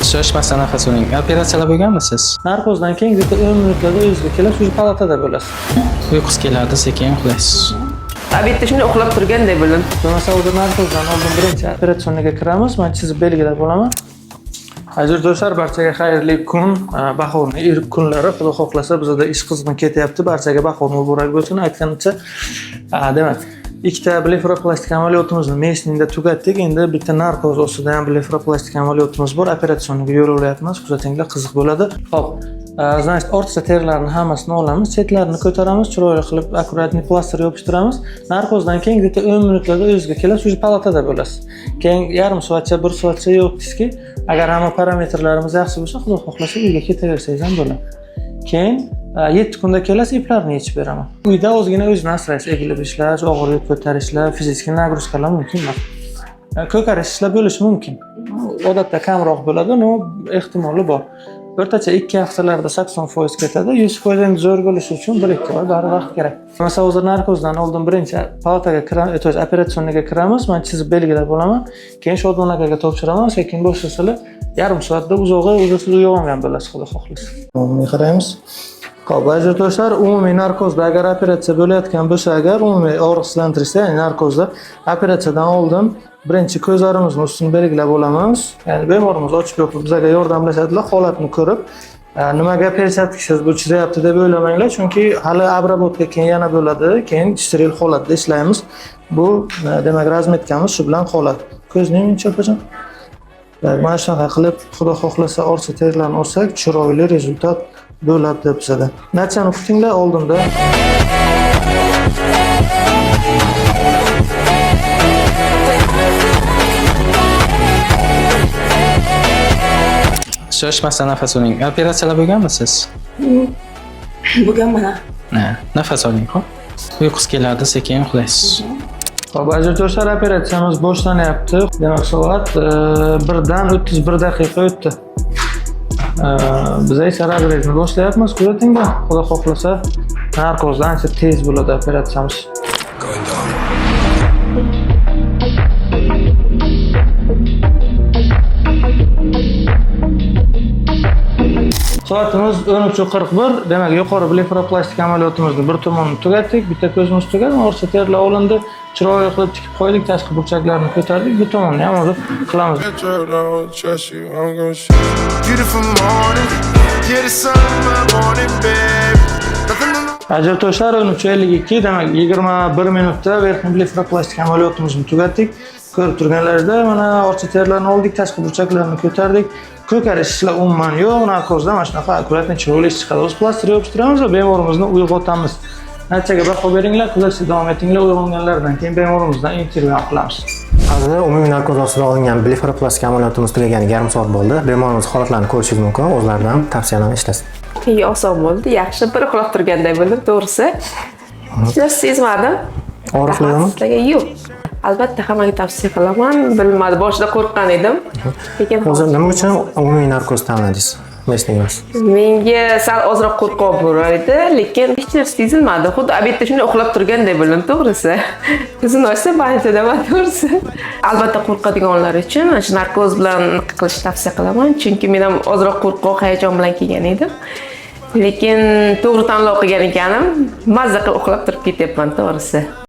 Shoshmasdan nafas oling. Operatsiyalar bo'lganmisiz? Narkozdan keyin где-то 10 minutlarda o'zingizga kelasiz, уже palatada bo'lasiz. Uyqusi keladi, sekin uxlaysiz. Обед da shunday uxlab turganday bo'ldim. Bo'lmasa hozir narkozdan oldin birinchi операционный ga kiramiz, man chizib belgilab olaman. Aziz do'stlar, barchaga xayrli kun. Bahorning ilk kunlari, Xudo xohlasa bizada ish qizg'in ketyapti. Barchaga bahor muborak bo'lsin. Aytganimcha, demak, ikkita blefaroplastik amaliyotimizni местный da tugatdik. Endi bitta narkoz ostida ham blefaroplastik amaliyotimiz bor. Операционный ga yo'l olyapmiz. Kuzatinglar, qiziq bo'ladi. Xo'p, значит, ortiqcha terilarni hammasini olamiz, chetlarini ko'taramiz, chiroyli qilib аккуратный plastir yopishtiramiz. Narkozdan keyin где-то 10 minutlarda o'zingizga kelasiz, уже palatada bo'lasiz. Keyin yarim soatcha, bir soatcha yo'qdingizki, agar hamma parametrlarimiz yaxshi bo'lsa, Xudo xohlasa uyga ketaversangiz ham bo'ladi. Keyin 7 kunda kelasiz, iplarni yechib beraman. Uyda ozgina o'zini asraysiz, egilib ishlash, og'ir yuk ko'tarishlar, fizический нагрузка lar mumkin emas. Ko'karish ishlar bo'lishi mumkin. Odatda kamroq bo'ladi, но ehtimoli bor. O'rtacha 2 haftalarda 80% ketadi, 100% endi zo'r bo'lishi uchun 1-2 oy bari vaqt kerak. Masalan, hozir narkozdan oldin birinchi palataga kiramiz, то есть операционный ga kiramiz, man chizib belgilab olaman. Keyin Shodmon akaga topshiraman, sekin boshlasalar, yarim soatda uzog'i o'zi siz uyg'ongan bo'lasiz, Xudo xohlasa. Umumiy qaraymiz. Xo'p, aziz do'stlar, umumiy narkozda agar operatsiya bo'layotgan bo'lsa, agar umumiy og'riqsizlantirishda, ya'ni narkozda operatsiyadan oldin birinchi ko'zlarimizni ustini belgilab olamiz. Ya'ni bemorimiz ochib yopib bizga yordamlashadilar, holatni ko'rib. Nimaga перчатка siz bu chizyapti deb o'ylamanglar, chunki hali обработка keyin yana bo'ladi, keyin steril holatda ishlaymiz. Bu demak разметка miz shu bilan qoladi. Ko'zni yumingchi, opajon. Mana shunaqa qilib, Xudo xohlasa orcha terilarni olsak, chiroyli результат bo'ladi bizada. Nachani kutinglar oldinda. Shoshmasdan nafas oling. Operatsiyalar bo'lganmisiz? Bo'lganman. Ha, nafas oling, xo'p. Uyqusi keladi, sekin uxlaysiz. Xo'p, aziz do'stlar, operatsiyamiz boshlanyapti. Demak, soat 1dan 31 daqiqa o'tdi. Biz esa разрез ni boshlayapmiz, kuzatinglar. Xudo xohlasa, narkozda ancha tez bo'ladi operatsiyamiz. Going down. Soatimiz 13:41. Demak, yuqori blefaroplastik amaliyotimizni bir tomonini tugatdik. Bitta ko'zimiz tugadi, orcha terilar olindi. Chiroyli qilib tikib qo'ydik, tashqi burchaklarni ko'tardik. Bu tomonni ham hozir qilamiz. Metro, don't trust you, I'm gonna shoot. Beautiful morning, yeah, the sun my morning, babe. Nothing on the Aziz do'stlar, 13:52, demak 21 minutda верхний blefaroplastik amaliyotimizni tugatdik. Ko'rib turganlaringizda mana orcha terilarni oldik, tashqi burchaklarni ko'tardik. Ko'karish ishlar umuman yo'q, narkozda mana shunaqa аккуратный chiroyli ish chiqadi. O'z plastir yopishtiramiz va bemorimizni uyg'otamiz. Natijaga baho beringlar, kuzatishda davom etinglar. Uyg'onganlaridan keyin bemorimizdan intervyu ham qilamiz. Hozir umumiy narkoz ostida olingan blefaroplastik amaliyotimiz tugaganiga yarim soat bo'ldi. Bemorimiz holatlarini ko'rishingiz mumkin, o'zlaridan tavsiyalarni ishlasin. Keyin oson bo'ldi, yaxshi bir uxlab turganday bo'ldim, to'g'risi. Hech narsa sezmadim. Og'riqli yo'qmi? Sizlarga yo'q. Albatta hammaga tavsiya qilaman. Bilmadim, boshida qo'rqqan edim. Lekin O'zi nima uchun umumiy narkoz tanladingiz? Местный emas. Menga sal ozroq qo'rqoq bo'lar edi, lekin hech narsa sezilmadi. Xuddi обед da shunday uxlab turganday bo'ldim, to'g'risi. Ko'zini ochsa больница daman, to'g'risi. Albatta qo'rqadiganlar uchun mana shu narkoz bilan qilishni tavsiya qilaman, chunki men ham ozroq qo'rqoq, hayajon bilan kelgan edim. Lekin to'g'ri tanlov qilgan ekanim, mazza qilib uxlab turib ketyapman, to'g'risi.